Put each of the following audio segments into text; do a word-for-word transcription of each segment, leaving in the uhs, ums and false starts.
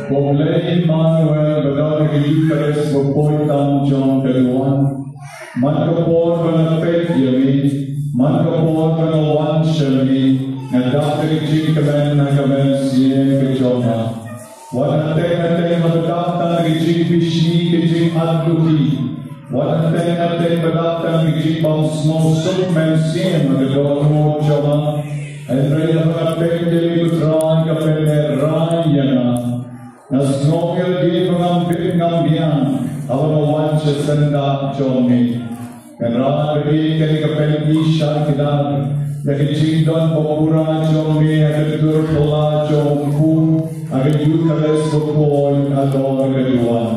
Ko Blei Immanuel, ba don ha ka Eucharist ba poi tam jong ka duwan. Man ka por ba nga peit ïa me, man ka por ba nga wan sha me, nga dap da ka jingkmen ha ka mynsiem ka jong nga. Wat hangtei hangtei ba dap tang da ka jingbishni, ka jingarduhi. Wat hangtei hangtei ba dap tang da ka jingbym sngewsuk mynsiem ha ka dohnud jong nga. Hynrei haba nga peit ïa me, ko Trai, nga pynlehrain ïa nga. Nga sngew ïa lade ba ngam bit ngam biang haba nga wan sha syndah jong me. Kynrad ba ïeit, kane ka pyni shai kdar ïa ka jingdon ba pura jong me ha ka tur phylla jong u Khun ha ka Eucharist ba poi halor ka duwan.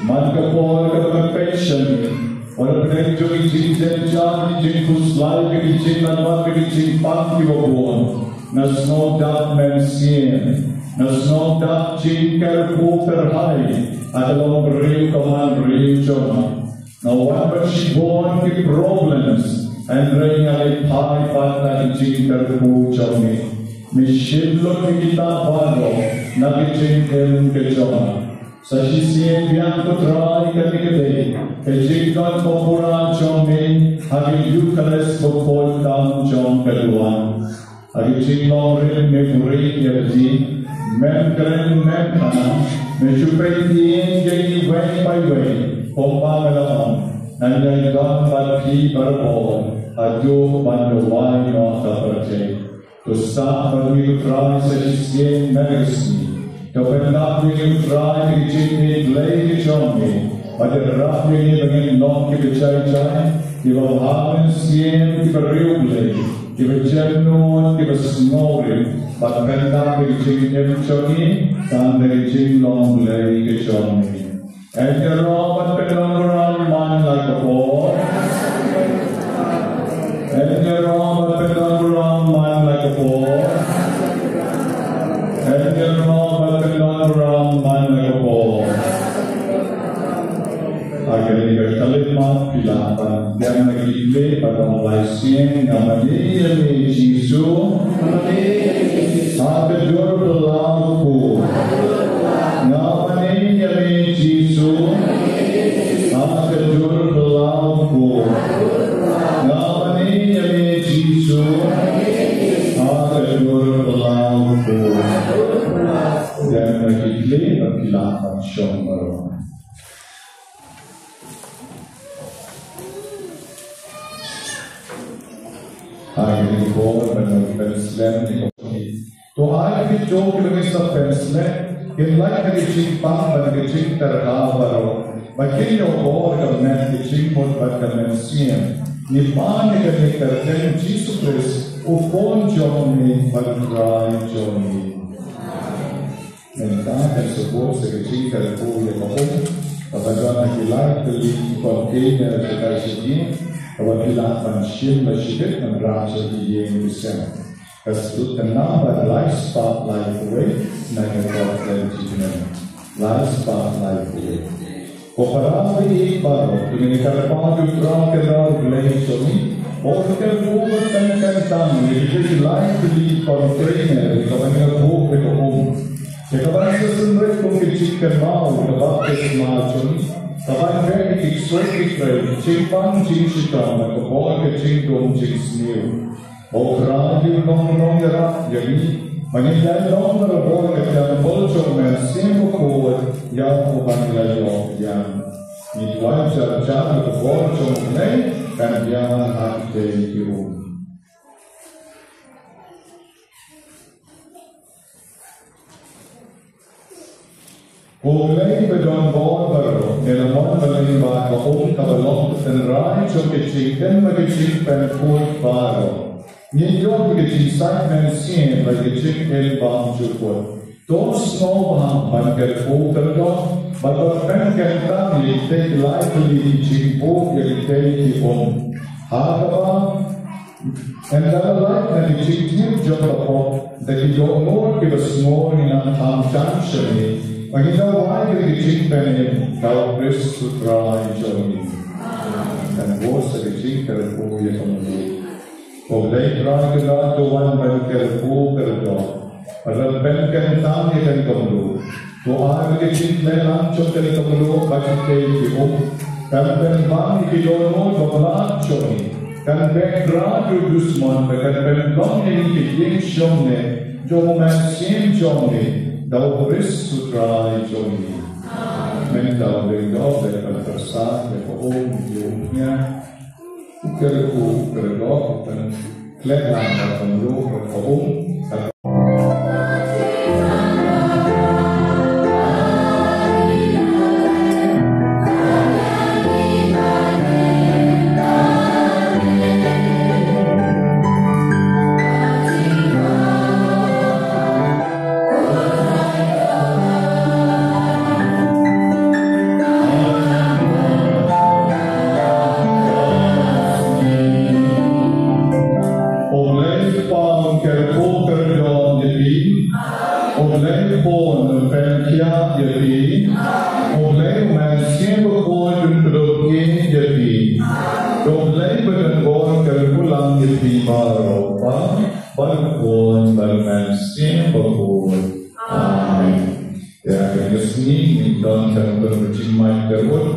Man ka por kaba nga peit sha me, wat la pdeng jong ki jingjynjar, ki jingkhuslai, ki jinglaitluid, ki jingpang kiba bun, nga sngew dap mynsiem, nga sngew dap jingkyrkhu kyrhai ha ka longbriew ka manbriew jong nga. Nga wan bad shibun ki problems, hynrei nga leit phai pat na ki jingkyrkhu jong me. Me shim lut ïa kita baroh na ki jingim ki jong nga. Sa shisien biang, ko Trai, kane ka dei ka jingdon bakhuid jong me ha ka Eukharist bakhuid tam jong ka duwan. Ha ka jinglong rit me buhrieh ïa lade, mem kren mem khana, me shu peit ïa ngi iwei pa iwei, kumba me la ong, ngan ïai don bad phi barabor haduh ban da wai noh ka pyrthei. To sah bad ngi, ko Trai, sa shisien man ka sngi. To pyndap ïa ngi, ko Trai, da ka jingïeit Blei ka jong me, bad ïarap ïa ngi ba ngin long kiba jai jai, kiba bha mynsiem, kiba riewblei, kiba jemnud, kiba sngewrit, bad pyndap ïa ka jingim jong ngi tang da ka jinglong Blei ka jong me. Em ïaroh bad pynlong man la ka por. Em ïaroh bad pynlong man la ka por. Em ïaroh bad pynlong man la ka por. Ha kane ka khyllipmat phi lah ban biang na ki khlieh bad ong lai sien: Nga mane ïa me Jisu, ha ka dur phyllaw kpur. Nga mane ïa me Jisu, ha ka dur phyllaw kpur. Nga mane ïa me Jisu, ha ka dur phyllaw kpur. Biang na ki khlieh bad phi lah ban shong baroh. Ha kane ka por ban ïa pynslem ïa ka pyrthei. To ai ba kito kiba ngi sa pynslem kin lait na ka jingpang bad na ka jingtyrkhong baroh, ba kin ïoh bor ka met, ka jingmut bad ka mynsiem. Ngi pan ïa kane ka kyrteng Jisu Khrist, u Khun jong me bad u Trai jong ngi. Mynta kan sa bud sa ka jingkyrkhu ïa ka um, kaba don ha ki lai tylli ki container shatai shane, kaba phi lah ban shim la shibit ban rah sha ki ïing ki sem. Ka sdut ka number lai spah lai phew wei na ka Portland jingmut. Lai spah lai phew wei. Ko para baieit baroh, to ngin ïa kyrpad ïa u Trai Kynrad Blei jong ngi, ba un kyrkhu bad pynkyntang ïa kita ki lai tylli ki container ïa kaban ïa buh ïa ka um, ïa kaban sa synreit kum ka jingkynmaw ïa ka baptisma jong ngi, kaban beh ïa ki ksuid ki khrei, jingpang jingshitom bad ka bor ka jingdum jingsniew. Ko Trai, to long nongïarap ïa ngi, ba ngin ïai long barabor ka templ jong U Mynsiem Bakhuid ïa uba ngi la ïoh ïa. Ngi duwai jar jar ba ka bor jong U Blei kan ïaid ha kitei ki um. Ko Blei ba don bor baroh, me la mon ba lyngba ka um kaba long ka tynrai jong ka jingim bad ka jingpynkhuid baroh, ngin ïoh ïa ka jingsait mynsiem bad ka jingim bymjukut. To sngewbha ban kyrkhu kyrdoh bad ban pynkyntang ïa kitei ki lai tylli ki jingbuh ïa kitei ki um. Ha kaba ynda la lait na ki jingtip jong ka pop, da ki dohnud kiba sngur ngin nang kham tam shane, ba ngin da wai ïa ki jingpynim da U Khrist U Trai jong ngi. Kan bud sa ka jingkyrkhu ïa ka mluh. Ko Blei Trai Kynrad, to wan ban kyrkhu kyrdoh bad ban pynkyntang ïa kane ka mluh. To ai ba ka jingïalang jong kane ka mluh bad kitei ki um kan pynbang ïa ki dohnud bymman jong ngi, kan beh kra ïa u dusmon bad kan pynlong ïa ngi ki ïing shongneh jong U Mynsiem jong ngi da U Khrist U Trai jong ngi. Mynta u Blei u dei ban pyrsad ïa ka um, ïa u umnia. U kyrkhu u kyrdoh u pynkhleh lang bad u pynduh bad ka um. Baroh, bad u Khun bad u Mynsiem Bakhuid. Amen. Ïa kane ka sngi ngin don ka jingmut ka jingmut.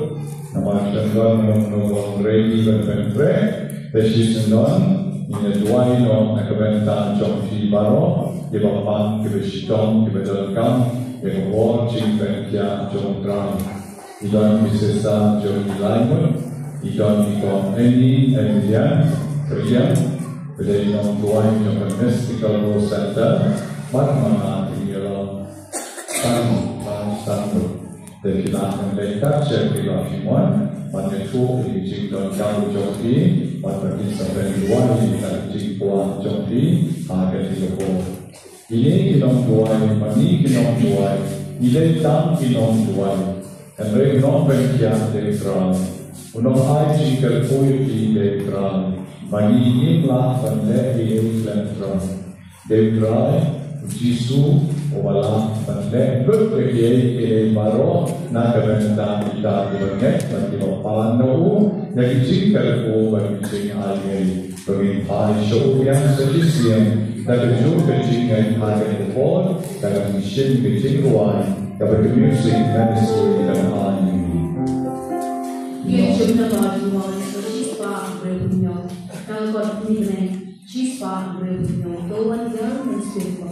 Namar ka don ngi ngi ready ban pyntrei. Te shisien don ngin ïa duwai noh na ka bynta jong phi baroh, kiba pang, kiba shitom, kiba donkam ïa ka bor jingpynkhiah jong U Trai. I don i Sister Johnny Lyman, i don i Kong Annie Emilian Riang, ba dei i nongduwai jong ka Mystical Rose Center, bad ma nga i ïa long Tang, Tang, Tang. Te phi lah ban leit kat sha phi ba phi mon, ban ïathuh ïa ki jingdonkam jong phi, bad ba kin sa pynduwai ïa ki jingkwah jong phi ha kane ka por. Kine ki nongduwai, ma ngi ki nongduwai, ngi dei tang ki nongduwai. Hynrei u nongpynkhiah dei U Trai. U nongai jingkyrkhu ïa phi dei U Trai. Ma ngi ngim lah ban leh ei ei khlem U Trai. Dei U Trai, U Jisu, uba lah ban leh lut ïa kiei kiei baroh na ka bynta kita kiba ngeit bad kiba pan na u, ïa ki jingkyrkhu bad ki jingai ei. Ba ngin phai sha u biang sa shisien da kajuh ka jingngeit ha kane ka por, da ka mynsiem ka jingrwai kaba ka Music Ministry kan ai. Ïa jingkyrkhu ba jingwan ka shispah hynriewphew hynñiew. Ka kot ni ne shispah hynriewphew hynñiew. Ka wan ïa mynsiem ba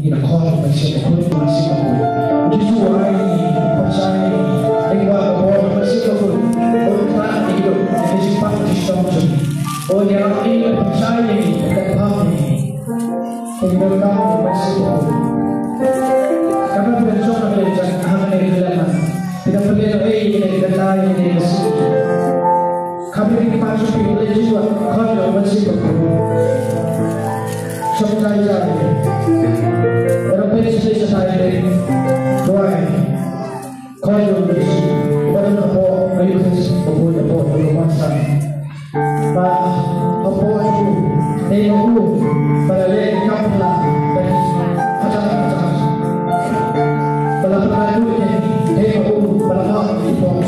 Ïa ka khot ka mynsiem bakhuid, ka mynsiem bakhuid. U Jisu u ai ïa ngi, u pynshai ïa ngi, ïa ka khot ka mynsiem bakhuid. Bad u kyrpad ïa ngi ruh, ïa ka jingpang jingshong jong ngi. U ïa ngi, u pynshai ïa ngi, u kyrpad ïa ngi. Ïa ka khot ka mynsiem bakhuid. Katba phi la jong ha kane ka jingïalang, phi la pynlehnohei ïa kane ka bynta, ïa kane ka sngi. Kaba ki paw jong phi, phi la ju khot ïa u Mynsiem Bakhuid. Sngewbha ïa phi. Ba dang phi sngewbha ïa phi. Duwai. Khot ïa u Jisu. Ba dang hapoh ïa u Jisu. Hapoh, hapoh, hapoh, hapoh. Ba hapoh u. Dei ma u. Ba la leh kam pla. Ba la pynlait ïa u. Dei ma u. Ba la map ïa u.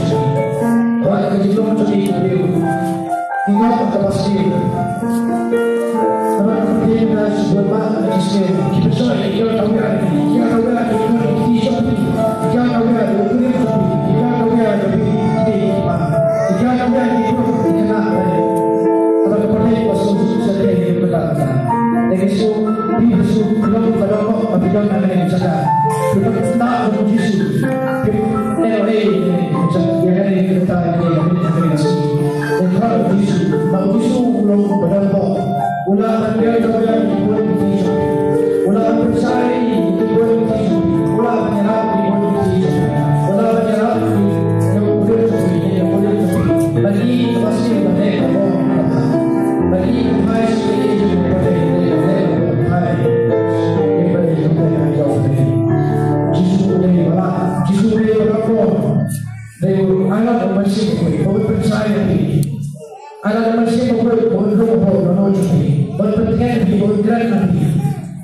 Ba la ka jinglong jong u. Ngi ngop ha kaba sniew. Haba ngi pyrkhat ïa ka sniew, ki pynshoi ïa ka wei, ïa ka wei, ïa ka wei, ïa ka wei, ïa ka wei, ïa ka wei, ïa ka wei. Haba ngi pyrkhat ïa ka sniew, sniew, sniew, sniew, sniew, sniew. Dei ka sniew, dei ka sniew, long ba long, ba long ha kane ka jaka. Ki pynshoi ïa u Jisu. Ki pynshoi ïa ka jaka, ïa kane ka jaka, ïa kane ka jaka. Dei ka Jisu, ba u Jisu u long ba don bor. U la ban ïa ka bor ki bor ki jong phi. U la ban pynshai ki bor ki jong phi. U la ban ïarap ki bor ki jong phi. U la ban ïarap ki bor ki jong phi, ki bor ki jong phi. Ba ki ba sniew ba dei ka bor. Ba ki ba phai sniew ki jong phi ba dei, dei, dei, dei, phai. Ki ba dei jong phi, jong phi. Jisu u dei ba la, Jisu u dei ba la bor. Dei u ai lad u Mynsiem Bakhuid, ba un pynshai ïa phi. Ai lad u Mynsiem Bakhuid, ba un rung hapoh lyngngoh jong phi. Ba un pyntngen ïa phi, ba un kren ïa phi.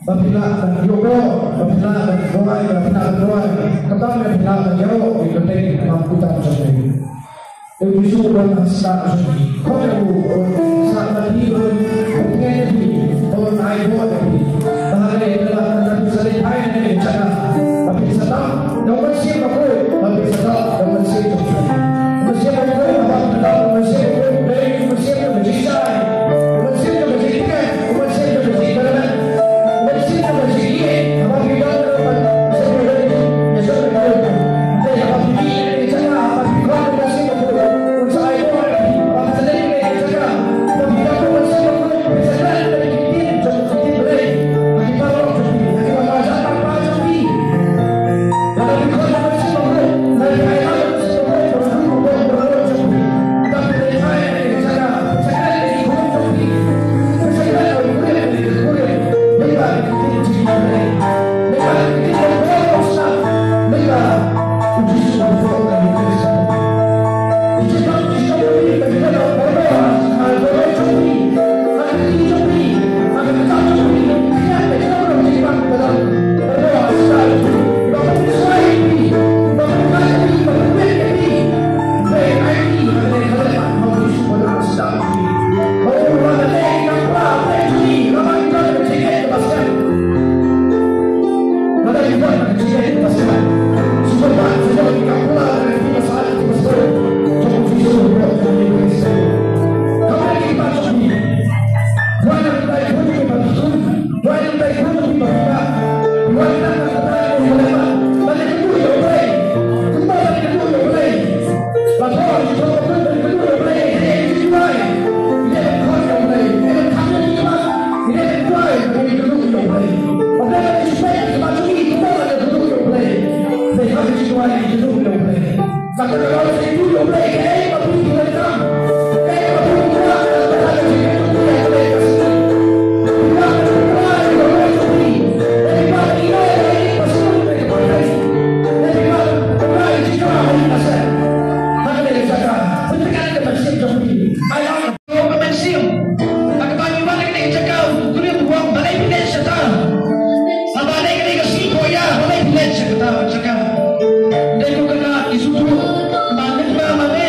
Ba phi lah ban ïoh, ba phi lah ban duwai, ba phi lah ban duwai. Kata ba phi lah ban ïoh, ïa ka bynta ka bam kata jong phi. Dei u Jisu uba don ha sla jong phi. Khot ïa u, un sah ïa phi, un pyntngen ïa phi, un ai bor ïa phi. Ba hynrei lada phi sa leit phai na kane ka jaka, ba phi sa tap da u Mynsiem Bakhuid, ba phi sa tap da u Mynsiem Bakhuid. U Mynsiem Bakhuid, haba phi tap da u Mynsiem Bakhuid, u dei u mynsiem jong ka jingshai, u mynsiem jong ka jingkren, u mynsiem jong ka jingkyrmen, u mynsiem jong ka jingïeit. Haba phi don da u Mynsiem Bakhuid, ïa sngewthuh ïa u. Te haba phi mih na kane ka jaka, haba phi khot ïa u Mynsiem Bakhuid, un sa ai bor ïa phi, haba phi sa leit na kane ka jaka, haba phi don da u Mynsiem Bakhuid, phi sa kren ïa ki ktien jong ki ktien Blei ha ki paralok jong phi, ha ki bamar jong phi. Ka mynsiem. Haba ngi wan ha kane ka jaka, u kren u ong balei phi leit shata. Haba dei kane ka sngi phohïa, balei phi leit shata, shata. Dei ko kane ka sngi phohïa, ba leit ba ma me.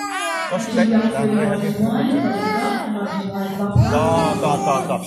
Kos tek dan rehat. To, to, to, to.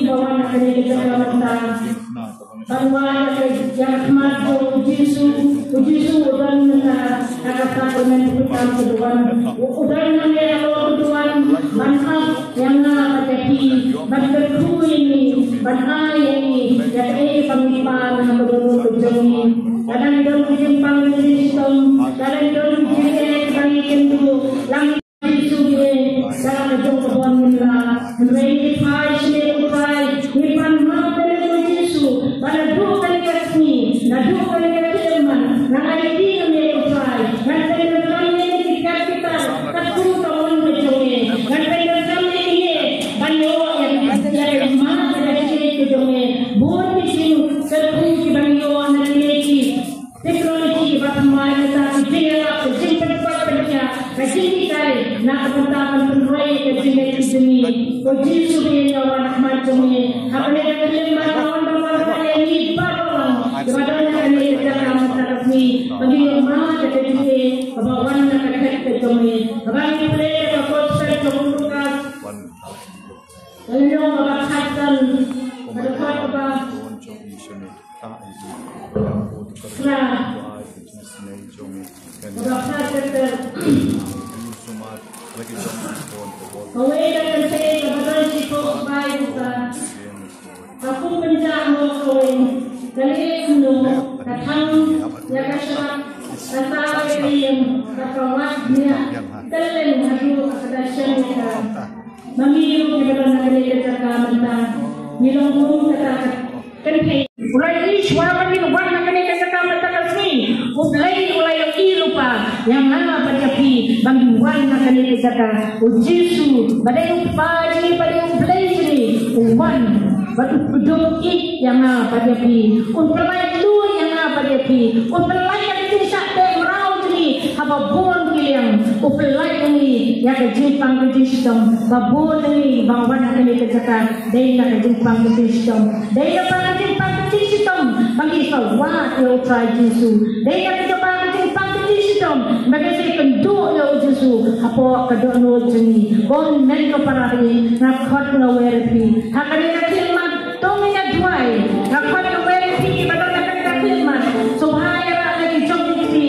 ba wan ha kane ka jaka mynta. Ban wan ha ka jaka khmat jong u Jisu, u Jisu u don mynta ha ka sakramen u Kyrteng, u don, u don hangne halor u don ban ap ïa nga bad ïa phi, ban kyrkhu ïa ngi, ban ai ïa ngi ïa kaei ba ngi pan ha ka dohnud ka jong ngi. Lada ngi don ki jingpang ki jingshitom, lada ngi don ki jingeh ba ngi kynduh, la ngi Jisu ngi, sa ka jong ka bor ngi la. Hynrei ngi phai shane ko Trai, ngi pan map ïa u Jisu, ba naduh kane ka sngi, naduh kane ka khyllipmat, ngan ai ïa ngi ko Trai, ngan pyndonkam ïa ngi ki kat ki tar, katkum ka mon ka jong ngi, ngan pyndonkam ïa ngi ban ïoh ïa ki kat ki tar, ïa ki mat ïa ki kat ki jong ngi, bun ki jingkyrkhu kiba ngi ïoh na kine ki Technology ba thymmai mynta, ka jingïarap, ka jingpynpait pynïaid, ka jinghikai na ka bynta ban pynroi ka jingngeit ka jong ngi. Ko Jisu, ba ïa wan ha khmat jong ngi ha kane ka khyllipmat, ba wan ban wanrah ïa ngi baroh kiba don ha kane ka jaka mynta ka sngi, ba ngin ïoh mad da ka jingeh kaba wan na ka khet ka jong ngi. Haba ngi pule ïa ka gospel jong u Lukas, ka lynnong kaba khatsan, ka dkhot kaba Kawei ka kynthei kaba don shiphew bai uta. Ka kum pynjah noh kawei, ka leh kumno, ka thang ïa ka shlak, ka saw ïa ka ïing, ka kawat bniah, ka leng haduh ba ka da shem ïa ka. Ma ngi ruh kiba don ha kane ka jaka mynta, ngi long kum kata ka kynthei. U la ïohi shuwa ba ngin wan ha kane ka jaka mynta ka sngi, U Blei u la ïohi lypa ïa nga bad ïa phi ba ngin wan ha kane ka jaka. U Jisu ba dei U Kpa jong ngi, ba dei U Blei jong ngi, u wan bad u pynduh ïa nga bad ïa phi. Un pynlait lut ïa nga bad ïa phi. Un pynlait ïa ka jingshah teh mraw jong ngi ha ba bun ki liang. U pynlait ïa ngi ïa ka jingpang ka jingshitom. Ba bun ngi ba wan ha kane ka jaka dei na ka jingpang ka jingshitom. Dei na ka jingpang ka jingshitom ba ngi sa wad ïa U Trai Jisu. Dei na ka jingpang ka jingpang ka jingshitom ba ngi sa ïakynduh ïa U Jisu hapoh ka dohnud jong ngi. Ko hynmen ko para, nga khot nga wer ïa phi ha kane ka khyllipmat. To ngin ïa duwai. Nga khot nga wer ïa phi kiba don ha kane ka khyllipmat. Sngewbha ïarap na ki jong ki kti.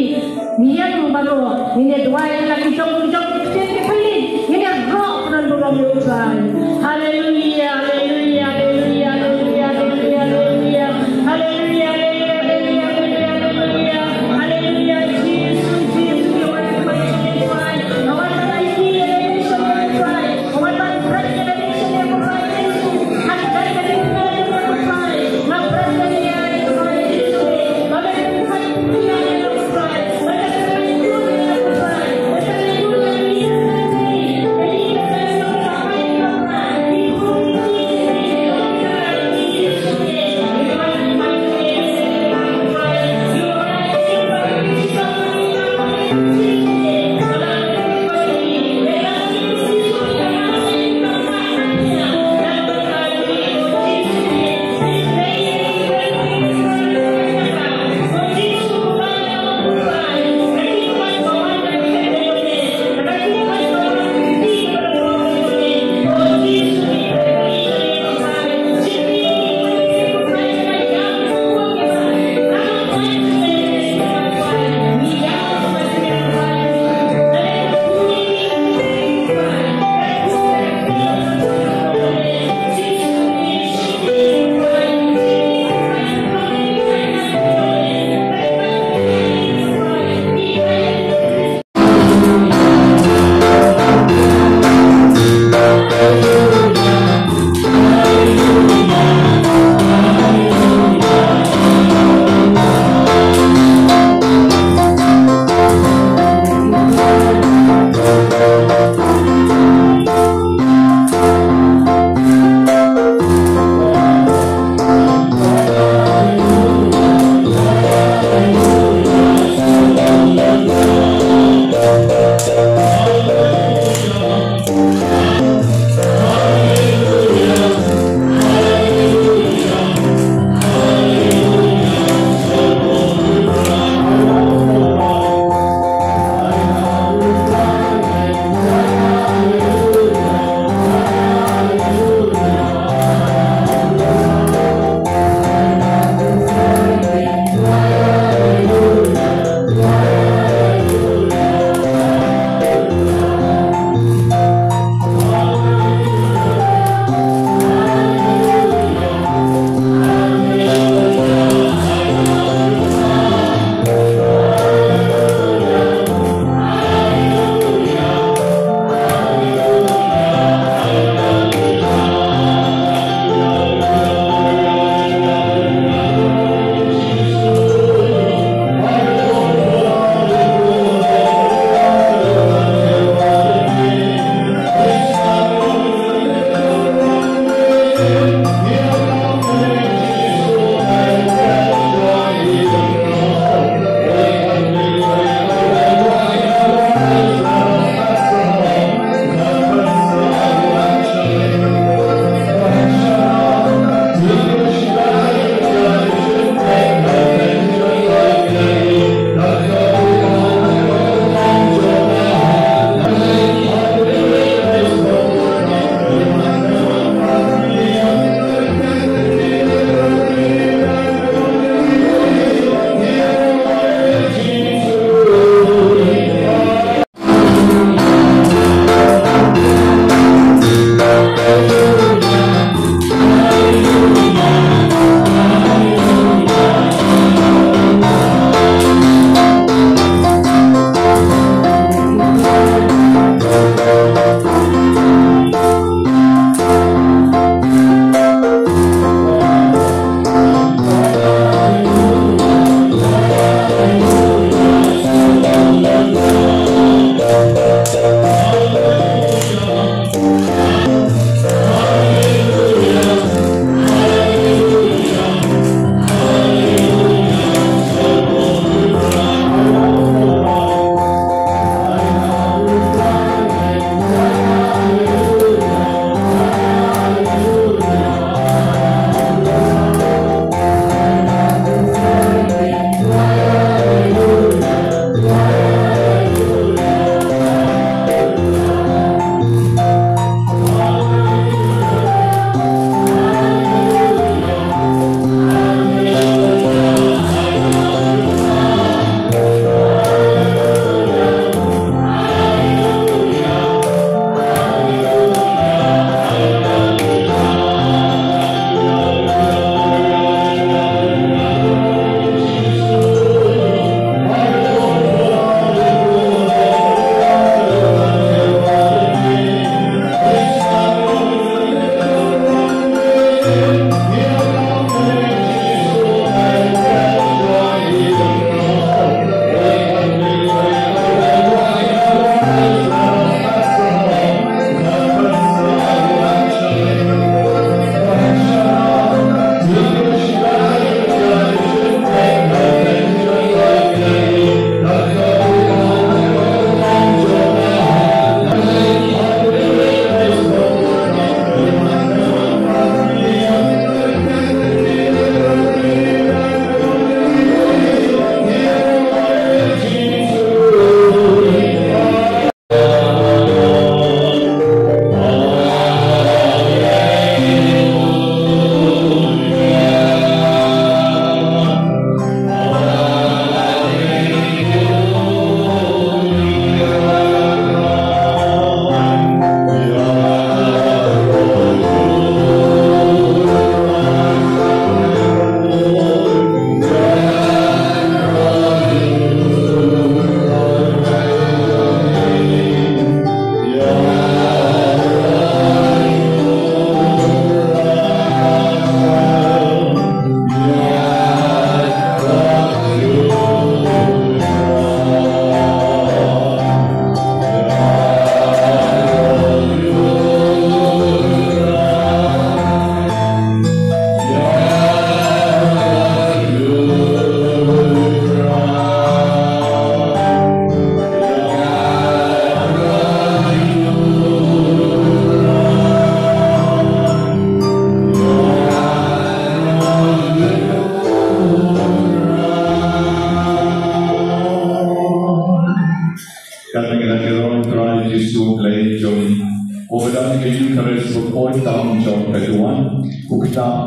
Ngi ïeng baroh ngin ïa duwai na ki jong ki jong ki kti ki khyllipmat. Ngin ïa rung ban burom ïa U Trai. Haleluia, haleluia, haleluia, haleluia, haleluia. Haleluia, haleluia, haleluia, haleluia. Jisu, Jisu, ïa wan ban ïa U Trai. Ïa wan ban ïa U Trai. Ïa wan ban ïa U Trai. Jisu.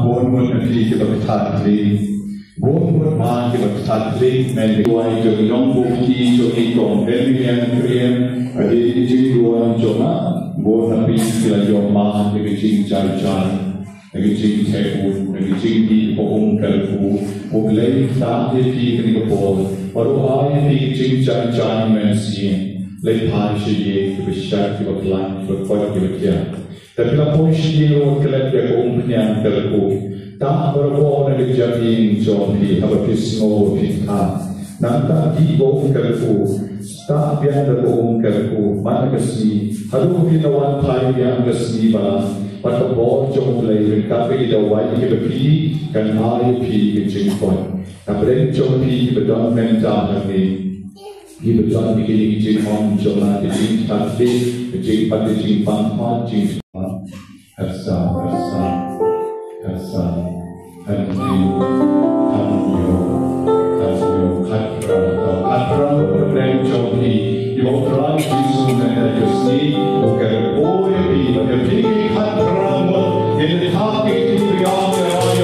Bun ngut na phi kiba ktah khlieh. Bun ngut ma kiba ktah khlieh, men ki wai jong ngi, jong ki, jong ki kong, em, em, em, ade ki jingduwai jong nga, bun na phi ki la ïoh ma ki jingjar jar, ki jingtheh bun, ki jingdih ba um kyrkhu. U Blei un ktah ïa phi kane ka por, bad u ai ïa phi ki jingjar jar mynsiem, leit phai sha ïing kiba shad, kiba khlaiñ, kiba koit, kiba khiah. Te phi la poi sha ïing ruh klet ïa ka umphniang kyrkhu. Tah barabor na ka jingim jong phi haba phi sngew ba phi ktah. Nangta dih ba um kyrkhu. Stad biang da ba um kyrkhu man la ka sngi haduh ba phin wan phai biang ka sngi ba, bad ka bor jong U Blei ryngkat bad ki dawai kiba phi dih kan ai ïa phi ka jingkoit. Napdeng jong phi kiba don mynta hangne, kiba don ïa kine ki jingong jong nga, ki jingkhatduh, ki jingpat, ki jingpang, ki jingpang. Khatsan, khatsan, khatsan. Hynriew, hynñiew, hynñiew, khatphra, khatphra. Napdeng jong phi kiba U Trai Jisu mynta ka sngi u kyrkhu ïa phi, bad ïa phi ki khatphra ngut, ïa phi ki khatphra ngut.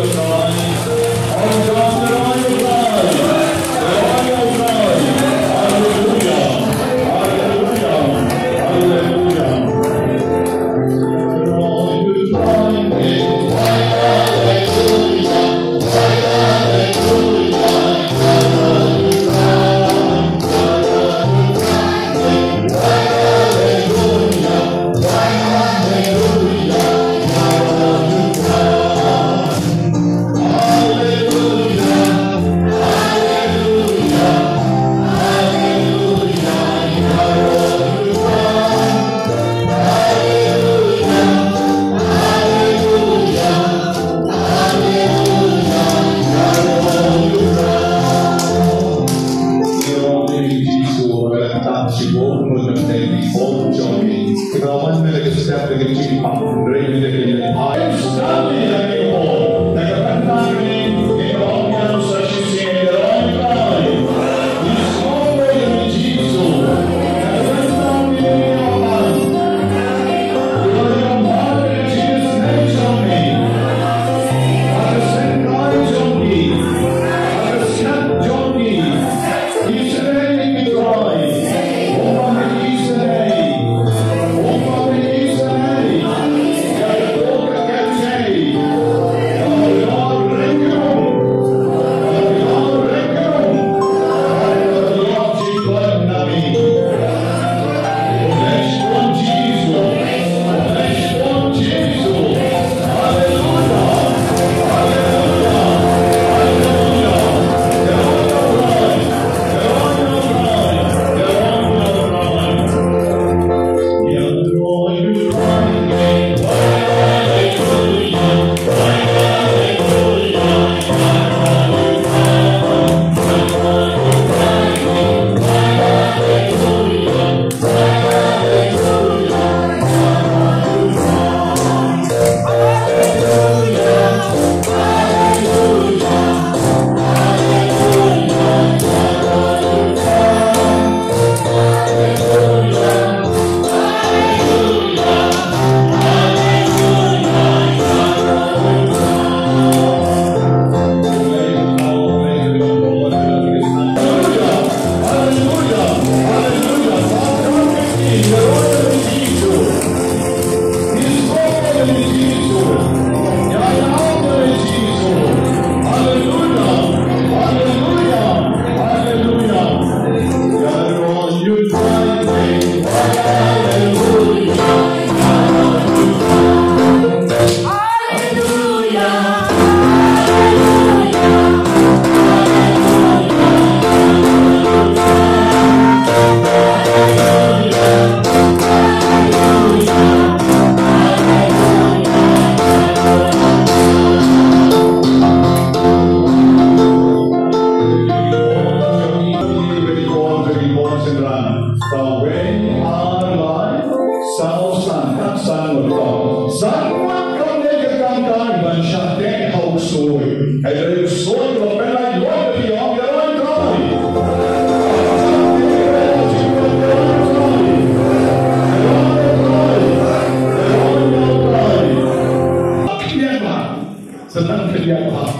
Sa nang khyndiat bha.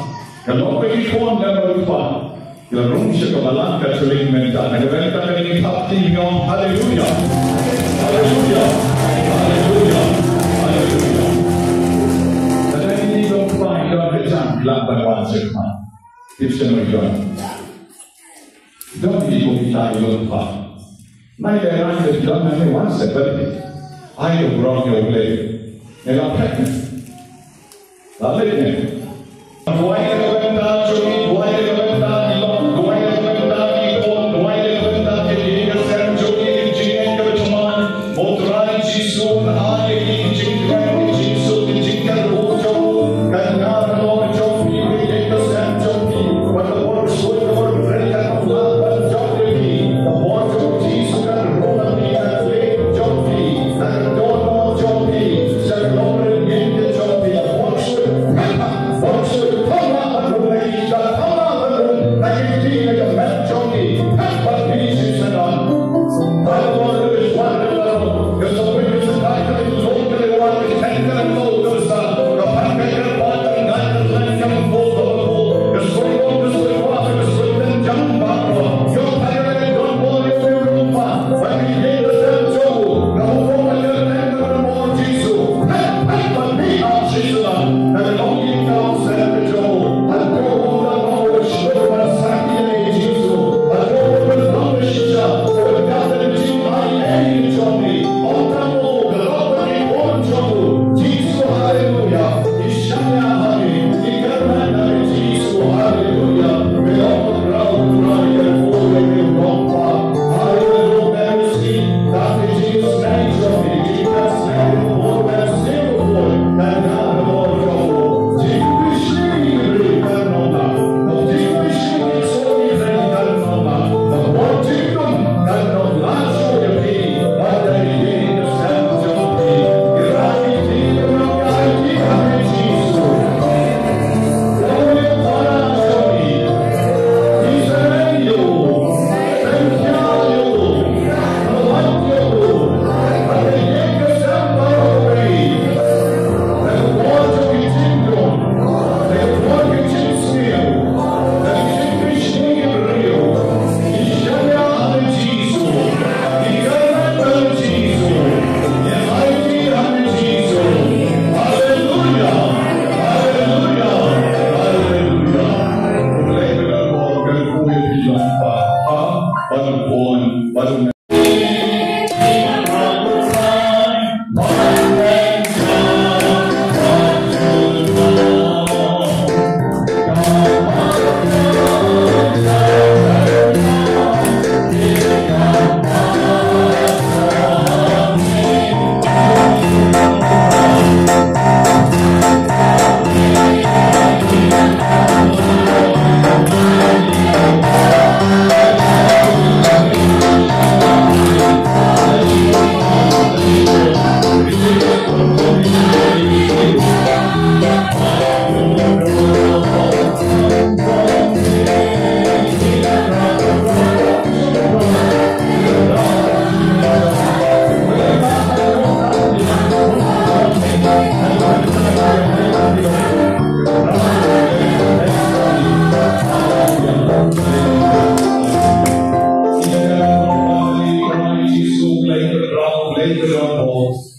Ka long ba ki khun ka long ba ki la rung sha ka balang ka chuleng mynta. Na ka bynta kane ngi thap kti, ngi ong haleluya. Haleluya. Haleluya. Haleluya. Lada ngi long kpa, ngi don ka jam, ngi lah ban wan sha khmat. Tip sha ngi don. Don ki kum kita ki long kpa. Nai le nai le don nai le wan sha bad. Ai ka brong ka U Blei. Ngi la phet. La leit ne. Duwai na ka bynta jong ngi, duwai na ka bynta ki lok, duwai na ka bynta ki khun, duwai na ka bynta ki ïing ki sem jong ngi, ki jingngeit kaba thymmai. Mo Trai Jisu, ai ïa ki ki jingkren, ki jingsuk, ki jingkyrhuh jong u, kan ngar halor jong phi, ki ïing ki sem jong phi. Bad ka bor ksuid, ka bor kren, kan ym lah ban jop ïa phi. Ka bor jong u Jisu kan rung ha phi, kan leh jop phi, kan don jop phi. Sha ka longrynieng ka jong phi, ka bor ksuid.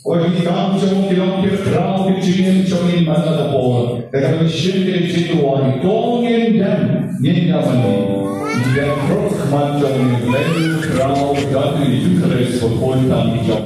Oi, ki kam jong ki long ki khraw ki jingim jong ngi man la ka por. Te ka dei shisien ki jingduwai, to ngin dem, ngin ïa mane. Ngin ïa khroh khmat jong ngi, leit khraw, da ki Eucharist, ba khun tam ki jong.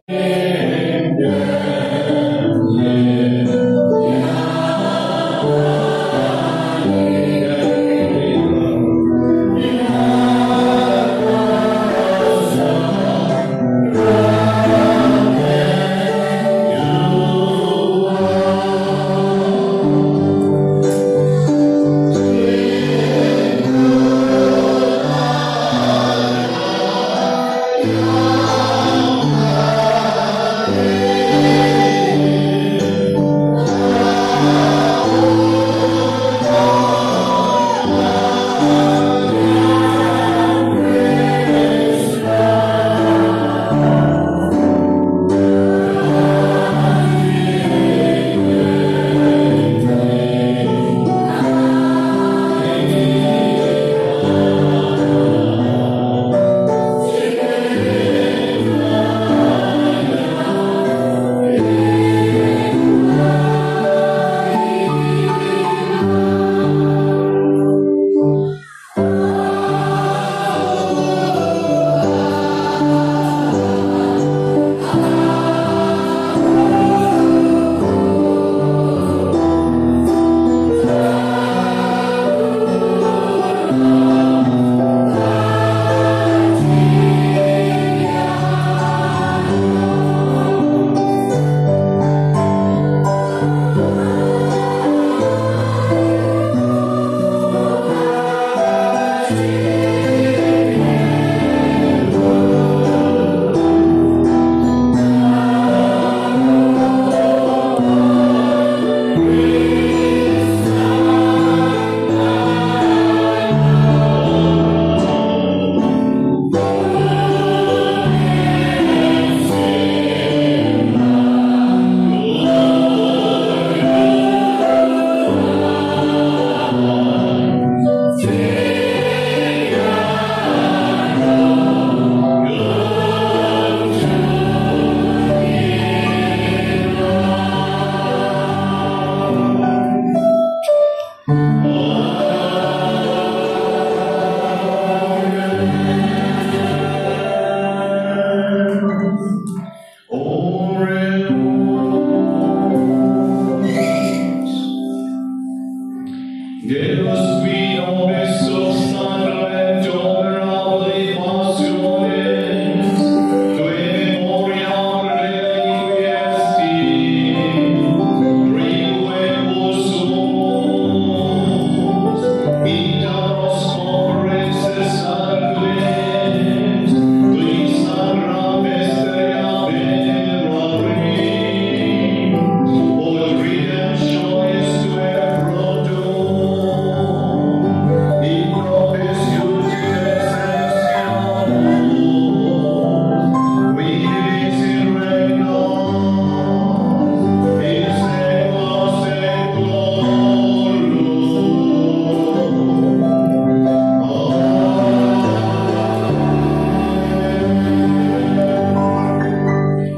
Deus qui nobis suscitavit operabili passiones, tu in memoriam requiescit, requiescus sumus, interrogare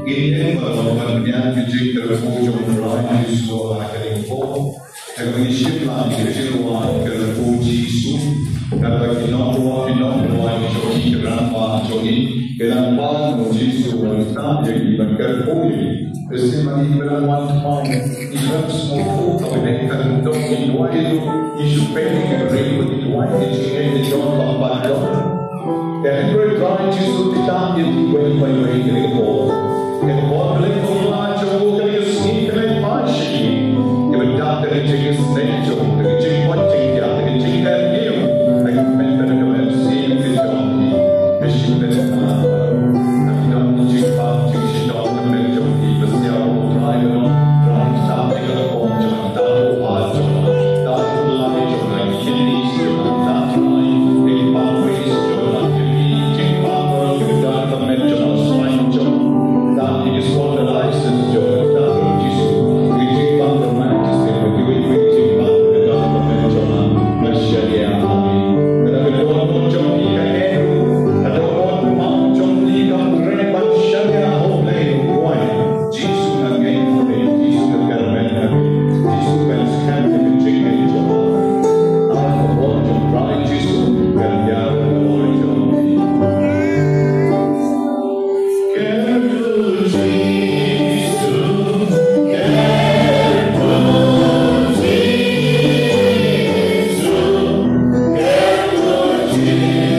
Ngin ïeng bad ban pynïaid ka jingkyrkhu jong U Trai Jisu ha kane ka por. Te ngi shim lang ka jingwan kyrkhu Jisu. Kata ki nongwan, ki nongwan jong ki rangbah jong ngi. Ki rangbah jong Jisu ban tap ïa ki, ban kyrkhu ïa ki. Te shisien ma ngi ki rangbah thymmai, ngi sngewthuh kaba dei ka dong ngi duwai ruh, ngi shu peit ïa ki briew, ngi duwai ïa ki jingngeit jong ki bad jong. Te hynrei Trai Jisu, phi tap ïa kiwei pa kiwei kane ka por. Te ka por Blei kaba la jong u kane ka sngi, kane ka pynshai. Te phi tap ïa ka jingïaseng jong u, ïa ka jingpynjynjar, ïa ka jingkyrkhu, ïa ka jingpynjynjar, ïa ka jingpynjynjar. Te shisien phi tap, phi tap ïa ka jingpynjynjar, ïa ka jingpynjynjar. Jisu nga ngeit ha phi, Jisu nga kyrmen ha phi, Jisu pynskhem ïa ka jingngeit jong nga. Ai ka bor jong U Trai Jisu pynïar ka bor jong phi. Careful Jisu, careful Jisu, careful Jisu.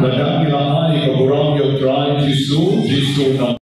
Lada ngi la ai ka burom ïa U Trai Jisu, Jisu u nang